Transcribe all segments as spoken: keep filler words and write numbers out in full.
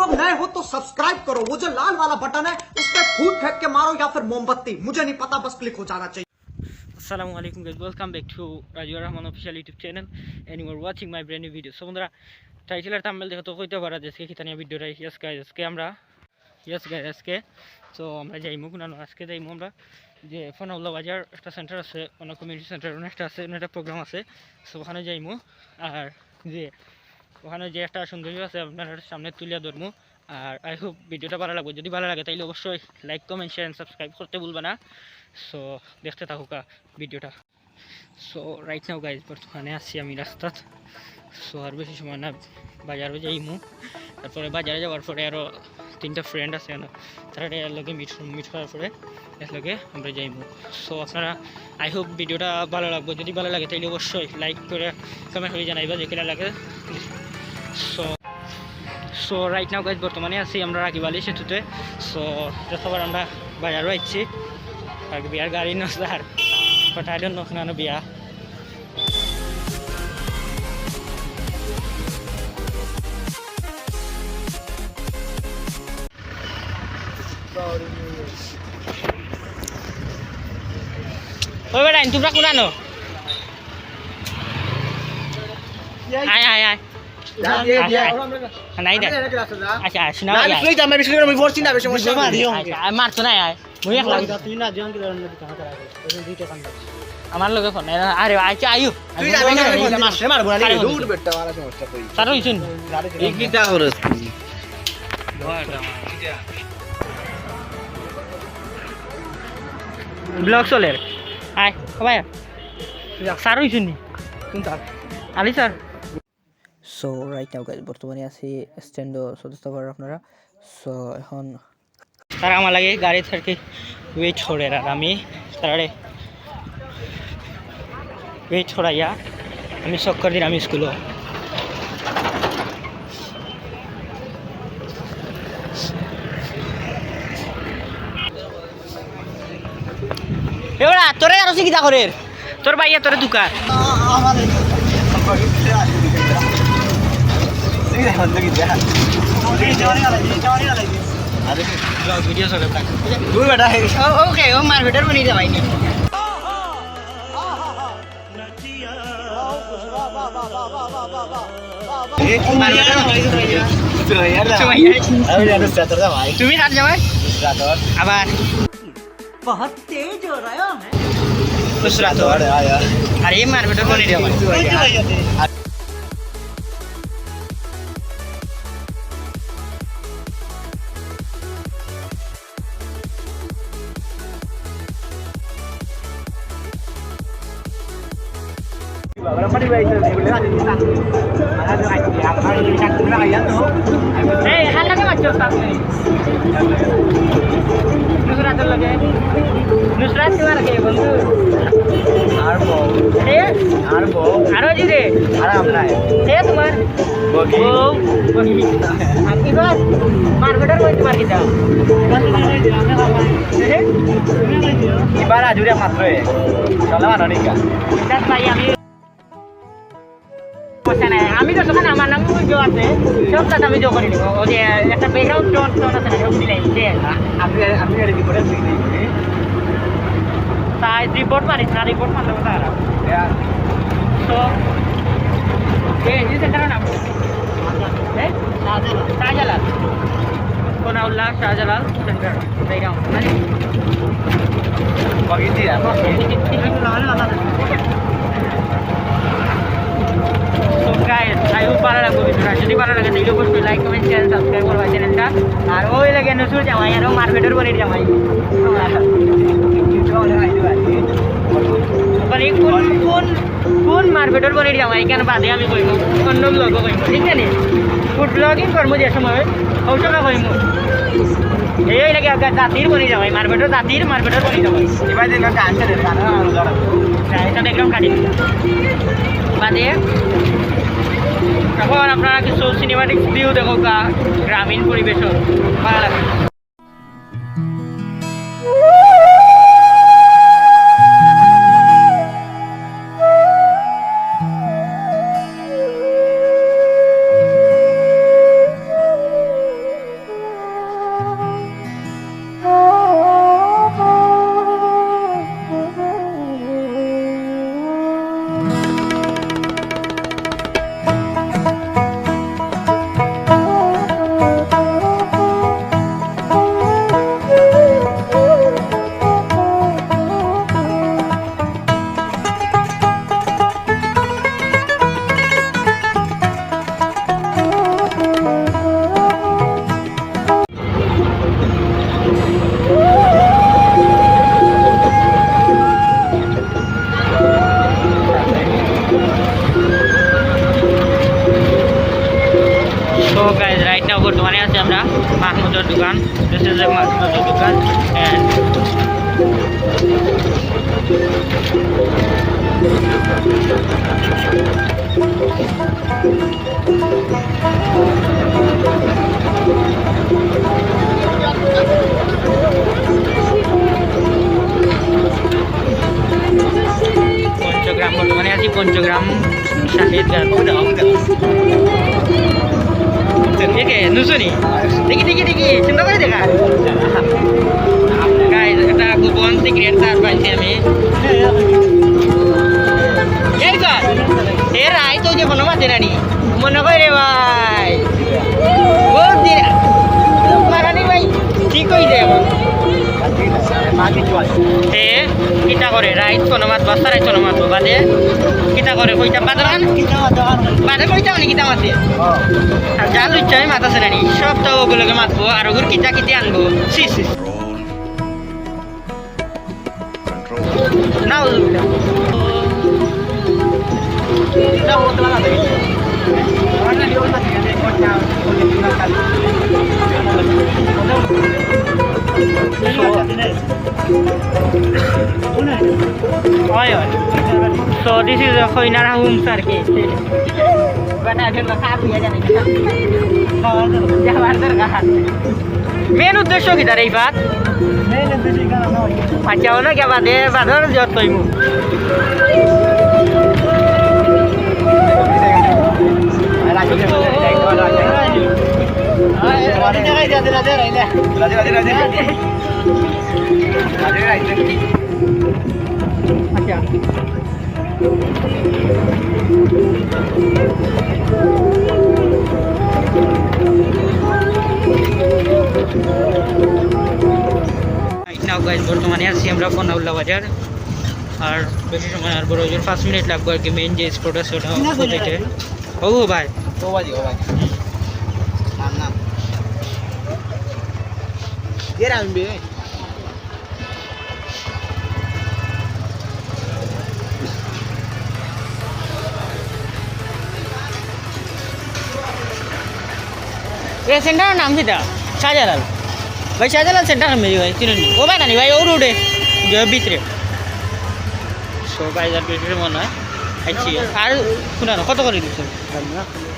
तो नए हो तो सब्सक्राइब करो, वो जो लाल वाला बटन है उस पर फूट फेंक के मारो या फिर मोमबत्ती, मुझे नहीं पता, बस क्लिक हो जाना चाहिए। Assalamu alaikum guys, welcome back to Rajur Rahman official YouTube channel and you are watching my brand new video. So বন্ধুরা, টাইটেল আর থাম্বনেল দেখে তো কইতে পারা যে আজকে কিতা নিয়া ভিডিওটা। Yes guys, আজকে আমরা, yes guys, আজকে তো আমরা যাইমু কুনানো, আজকে যাইমু আমরা যে ফনাউল্লাহ বাজার একটা সেন্টার আছে, মানে কমিউনিটি সেন্টার, অনেক একটা আছে, অনেক একটা প্রোগ্রাম আছে। So ওখানে যাইমু। আর যে ওখানে যে একটা সৌন্দর্য আছে আপনার সামনে তুলিয়া ধরমু। আর আই হোপ ভিডিওটা ভালা লাগবো। যদি ভালা লাগে তাইলে অবশ্যই like, comment, share and subscribe করতে ভুলবা না। So দেখতে থাকুকা ভিডিওটা। So right now guys, বর্তমানে আছি আমি রাস্তাত। So আর বেশি সময় না, বাজারো যাইমু। তারপরে বাজারে যাওয়ার পরে আরো তিনটা ফ্রেন্ড আছে, না, তারা এর লগে মিট মিট করার পরে এর লগে আমরা যাইমু। So আপনারা, আই হোপ ভিডিওটা ভালা লাগবো। যদি ভালা লাগে তাইলে অবশ্যই লাইক করে কমেন্ট করে জানাইবা যে কিলা লাগে। So so right now guys, বর্তমানে আছি আমরা রাগিব আলী সেতুতে। So যতবার আমরা বাজারো আইছি, আর বিয়ার গাড়ি না sir, but I don't know কেন বিয়া। ওই বেটা, তোমরা কোন আনো? আয়, আয়, আয়। যা, দিয়ে, দিয়ে। আয়, আয়। নাই দে। আচ্ছা, আয়, শোনা, না, আমি আয়। ফ্রি যাম, আমি শুরু করবো, আমি ফোর্স চিন্তা বেশি সমস্যা তুই নেই। মার, দিও। আচ্ছা, আয়, মার তো নাই, আয়। মুই একলা। তুই না, তুই না, তুই না, তুই না, তুই না। আমার লগে ফোন নাই। আরে, আচ্ছা, আইও। তুই যা, আমি যা, আমি যা। মারছে, মারবো না, আরে, দূর বেটা, আমার সমস্যা কই। তারও ইচ্ছুন। এই কিতা করস তুই? ব্লগ চলের। আয়, ও ভাই। স্যার হইছুন নি? কোন sir? Ali sir. So right now guys, বর্তমানে আছি স্ট্যান্ডো সদস্য পাড়ার আপনারা। So এখন তারা আমার লাগে গাড়ি থাকি ওয়েট করের, আর আমি তারারে ওয়েট করাইয়া আমি চক্কর দিলাম স্কুলো। এবার তোরে আরো কিতা করের? তোর ভাইয়া তোরে দুকার। আরে, ভিডিও চলে থাক। দূর বেটা, হে। ও, ওকে, ও মারপিটর বনি রে ভাই নি। এ, মারপিটর বনি রে ভাই। তো ইয়ার না। তো ইয়ার। আমি জানো সাতর দা ভাই। তুমি কার জামাই? সাতর। আবার। बहुत तेज हो रहा है। নুসরাত। আরে, আরে, আরে। আরে, এই মারপিটর বনি রে ভাই। এই, হাল্লা কে মারছো আপনি? নুসরাতর লগে। নুসরাত তোমার কে বন্ধু? আর বউ। এ? আর বউ। আরো জি রে। আর আমরাই। এ তোমার? বগি। বউ। বগি। আর এবার মারপিটর বই তোমার কিতা? এ? এবার আজুরে মাত্র এ। চলো, আনো নিকা। দেখ ভাই, আমি সমস্যা নাই, আমি তো সেখানে আমার নাম ওই যে আছে, সব কাজ আমি জো করে নিব। ওই যে একটা ব্যাকগ্রাউন্ড টোন, টোন আছে না, সব দিলাই, যে আপনি, আপনি রেডি করে দিন। তাই রিপোর্ট মারিস না, রিপোর্ট মারলে তো আর। তো, এই, এই সেন্টারের নাম? হ্যাঁ? শাহজালাল। শাহজালাল। কোনাউল্লাহ Shahjalal centre. So guys, I hope ভালা লাগবো ভিডিওটা। যদি ভালা লাগে তাইলে অবশ্যই like, comment, share, subscribe করবা চ্যানেলটা। আর ওই লাগে নুসুর জামাই, আর ও মারপিটর বনির জামাই। মানে কোন, কোন কোন মারপিটর বনির জামাই কেন বাদে আমি কইমু, অন্য ব্লগও কইমু, ঠিক আছে? ফুড ব্লগিং করমু যে সময়, ঔষধ কইমু। এই লাগে জাতির বনির জামাই, মারপিটর জাতির, মারপিটর বনির জামাই। এবার দিন গান ছেড়ে, গান ধরো। এটা একদম কাটি দিলাম। বাদে এখন আপনারা কিছু সিনেম্যাটিক ভিউ দেখো, গ্রামীণ পরিবেশন ভালা লাগে। বর্তমানে আছি আমরা মাহমুদর দোকান। This is a মাহমুদর দোকান। And পঞ্চগ্রাম, বর্তমানে আছি পঞ্চগ্রাম শাহেদ। দেখে নুসুনি, দেখি, দেখি, দেখি, চিন্তা করে দেখা। গাইস, একটা গোপন সিক্রেট তার পাইছি আমি। এই তো, এ রাইত ওই যে বনমাতে রানী, মনে করে রে ভাই, বহুত দিন মারানি ভাই, ঠিক হয়ে যায় এখন। এ কিতা করে রাইত কোনো মাত, বাস্তা রাইত কোনো মাত, বাদে কিতা করে কইতা, বাদে গান, বাদে কইতা মানে কিতা মাতে। আর যা লুচ্চা আমি মাথা ছেড়ে নি, সব তো ওগুলোকে মাতবো, আর ওগুর কিতা কিতি আনবো। সি, সি, সি। নাউজুবিল্লাহ। Oi, oi. So this is a Khoinar Homes আর কি। মেইন উদ্দেশ্য কিতা রে ইফাত? আচ্ছা, অনো গিয়া বাদে, বাদর যত কইমু। আচ্ছা। Right now, guys, বর্তমানে আছি আমরা ফনাউল্লাহ বাজার। আর বেশি সময় আর বড় জোর পাঁচ মিনিট লাগবো আর কি, মেইন যে স্পট আছে ওটা অপোজিটে। ও ভাই। ও ভাই, ও ভাই। নাম, নাম। এ রাম বে। এ সেন্টারর নাম কিতা? শাহজালাল। ভাই, শাহজালাল সেন্টার নাম ভাই, চিনেন নি? ও ভাই, নানি ভাই, ও রোডে। যে ভিতরে। So, ভাই, যার ভিতরে মনে হয়। আচ্ছা, আর শুনা না, কত করে দিছে?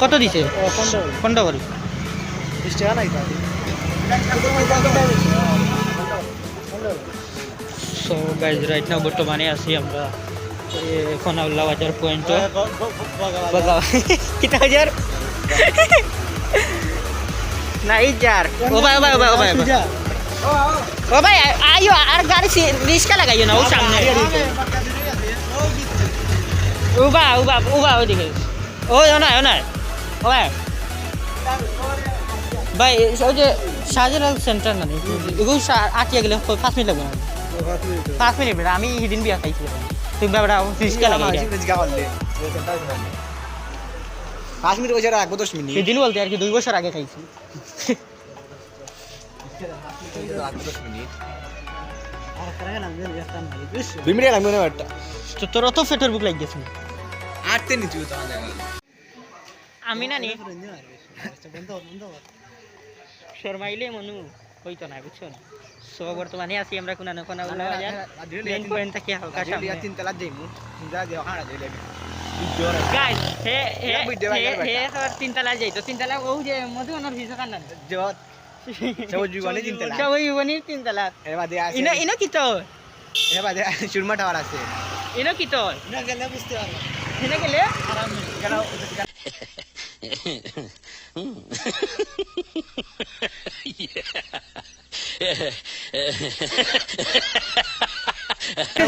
কত দিছে? ও, পনেরো। পনেরো করে। বিশ টাকা নাই তো। So guys, right now বর্তমানে আছি আমরা, এ, ফনাউল্লাহ বাজার পয়েন্ট। হ্যাঁ, ব-, ব-, ব-, বাগা বাজার। বাগা। কিতা বাজার? না, এই যার। ও ভাই, ও ভাই, ও ভাই, ও ভাই, ও ভাই। ও ভাই, আ-, আইও, আর গাড়ি সি-, রিক্সা লাগাইও না, ও সামনে। আরে, আরে, আরে। ও ভাই, ও ভাই, ও ভাই, ওইদিকে। ওই, ও নাই, ও নাই। ও ভাই। ভাই, ওই যে শাহজালাল সেন্টার না নি? এগুলো শা-, আটিয়া গেলে কয়, পাঁচ মিনিট লাগবো না? ও, পাঁচ মিনিট। পাঁচ মিনিট, বেটা, আমি হিদিন বিয়া খাইছি। তুমি বেটা, রিক্সা লাগে আমার এটা। রিক্সা করলে। ওই সেন্টার ওখানে। পাঁচ মিনিট বসে রাখবো, দশ মিনিট। হিদিন বলতে আর কি, দুই বছর আগে খাইছি। দুই মিনিট লাগবে না একটা। তো তোর অত পেটর ভুক লাগি গেছে? আটতে নিচু তো আনে। আমি না নি। শর্মাইলে মনু হইতো না, বুঝছো নি? So, বর্তমানে আছি আমরা কোনানো, কোনানো বাজার। মেইন পয়েন্ট থাকি হালকা সামনে। তিন তলা যাইমু। তিন তলা যাই, ওখানে যাই। Guys, হে, হে, হে, হে, তিন তলা যাইতো। তিন তলা, ও যে মধুবনর পিছে কান্না। সবুজ জীবনী তিন তলা। সবুজ জীবনী তিন তলা। এর বাদে আছে ইনো, ইনো কিতা? এর বাদে সুরমা টাওয়ার আছে। ইনো কিতা? ইনো গেলে বুঝতে পারবো। ইনো গেলে? আরাম নেই। কেন?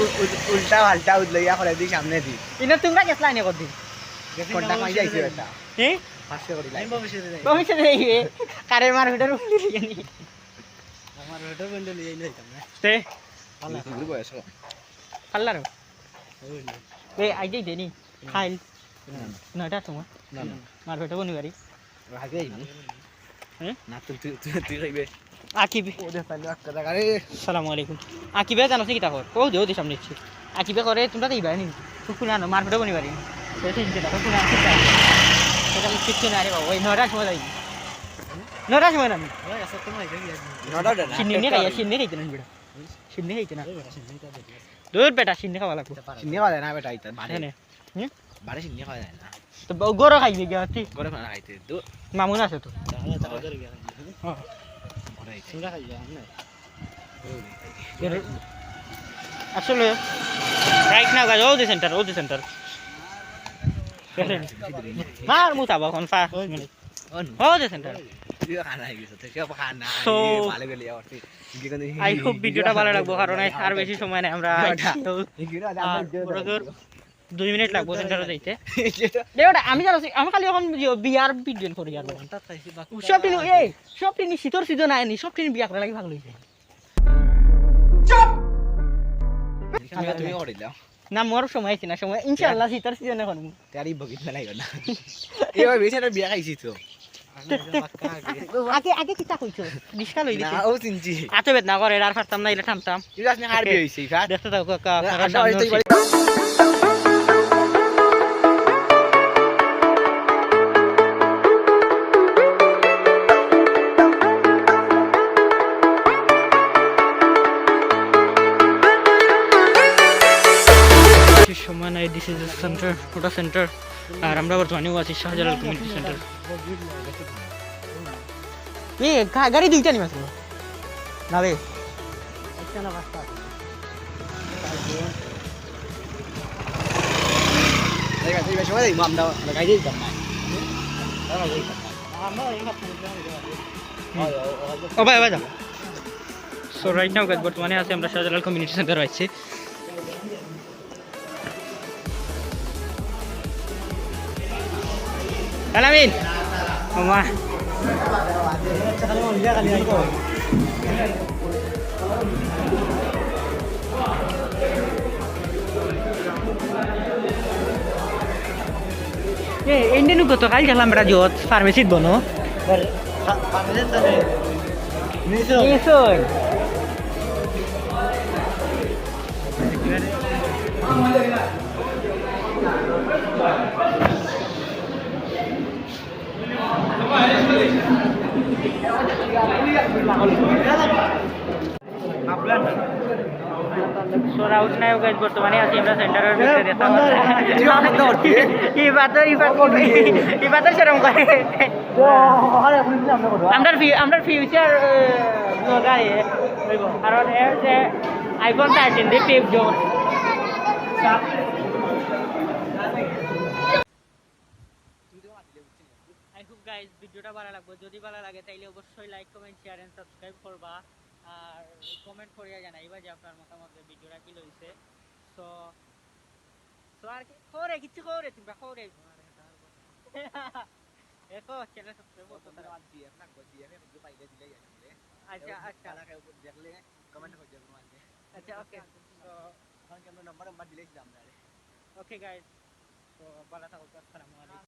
উল-, উল-, উল্টা পাল্টা উদলইয়া করে দি সামনে দি। ইনো তোমরা গেছলা নি কদি? গেছি কন্টাক্ট না, মারি যাইছে এটা। হ্যাঁ? পাঁচশো করি লাগে। আমি ভবিষ্যতে যাই। ভবিষ্যতে যাইবে। কারে মার ভিতরে উঠলি নি? আমার ভিতরে বন্ধু লিয়ে যাইতাম না। তে? পাল্লা। ঘুরে বয়স। পাল্লার? ওই না। এ, আই যাই দেনি। হুম। খাইল। না, না। নয়টার সময়। না, না। মার ভিতরে বনি বাড়ি। আগে আইবি। হ্যাঁ? না, তুই, তুই, তুই, তুই খাইবে। আকিবে। ও, দেখ, তাহলে একটা জায়গা রে। আসসালামু আলাইকুম। আকিবে জানো কি তা কর? ও, দে, ও, দে, সামনে ইচ্ছে। আকিবে করে, তোমরা তো ইবাই নি। তুই খুলে আনো, মার ভিতরে বনি বাড়ি। তো, ঠিক আছে, দেখো, খুলে আনো, ঠিক আছে। সেটা আমি কিচ্ছু না রে বাবা, ওই নয়টার সময় যাই। নটার সময় নামি। সিন্নি খাইয়া, সিন্নি খাইতে না বেটা। সিন্নি খাইতে না। দূর বেটা, সিন্নি খাওয়া লাগবো। সিন্নি খাওয়া যায় না বেটা, ইতা বাড়ে। এখানে। হুম? বাড়ে সিন্নি খাওয়া যায় না। তো ব-, গরো খাইবে গিয়া, তুই? গরো খানা খাইতে, দূর। মামুন আছে তো। তাহলে তো ঘরে গিয়া খাইবে। হ্যাঁ। ঘরে খাইতে। সিঙ্গা খাইবে, আমি না। এর-, আসলে, right now, guys, all the center, all the center. মার মুতাবো এখন পাঁচ minute. On. All the center. তুইও খানা হয়ে গেছে, তো সব খানা, So, এই ভালো গেলি আবার তুই। I hope video টা ভালো লাগবো, কারণ আর বেশি সময় নেই, আমরা আইছি তো, আর বড় জোর দুই মিনিট লাগবো center এ যাইতে। দে ওটা, আমি জানো, আমি খালি এখন বিয়ার ভিডিও করি আর। সব টিনি, এই, সব টিনি শীতর সিজন আয়নি, সব টিনি বিয়া করা লাগি পাগল হইছে। তুমি, তুমি করে দাও। না, মোর সময় আইছে না, সময় ইনশাআল্লাহ শীতর সিজনে করমু। তারি বগিত না লাগবে না। এবার বেশি একটা বিয়া খাইছি তো। আগে, আগে কিতা কইছো? রিস্কা লই না, দিছি। ও চিনছি। আতো বেদনা করে, আর পারতাম না, ইলে থামতাম। তুই আসলে হারবি হইছে, ইফাত। দেখতে থাকো, কা-, না, কাকার আশা সামনে করি উঠছি। সময় নাই, this is the center, ওটা center। আর আমরা বর্তমানে আছি শাহজালাল কমিউনিটি সেন্টার। এ, গা-, গাড়ি দুইটা নি মাত্র। না রে। একটা না পাঁচটা আছে। এই গাড়ি, এই গাড়ি সবাই যাইবো, আমরা, আমরা গাড়ি দিতাম না। আমরা গাড়ি দিতাম না। ও ভাই, ভাই, যাও। So right now, guys, বর্তমানে আছি আমরা শাহজালাল কমিউনিটি সেন্টার আছি। আলামিন, মামা। এ, ইন্ডিয়ান গতকাল গেলাম বেটা জোত ফার্মেসিত বনো। মিশন। মিশন। So, রাউত নায়ক guys, বর্তমানে আছি আমরা সেন্টারের ভিতরে, দেখতে পাচ্ছেন। ই বাতর, ই বাতর, ই বাতর শরম করে। আমরার ফি-, আমরার future, এ, blogger এ অইবো। কারণ এ হচ্ছে iPhone thirteen the flip zone. I hope guys, video টা ভালা লাগবো। যদি ভালা লাগে, তাইলে অবশ্যই like, comment, share and subscribe করবা। আর comment করিয়া জানাইবা যে আপনার মতামত, যে video টা কিলা অইছে। So, so আর কি, কও রে, কিচ্ছু কও রে, তোমরা কও রে। দেখো, channel subscribe করতে পারো। আচ্ছা, আচ্ছা। দেখলে comment করে দিও। আচ্ছা, okay। So, okay guys, so ভালা থাকো, আসসালামু আলাইকুম।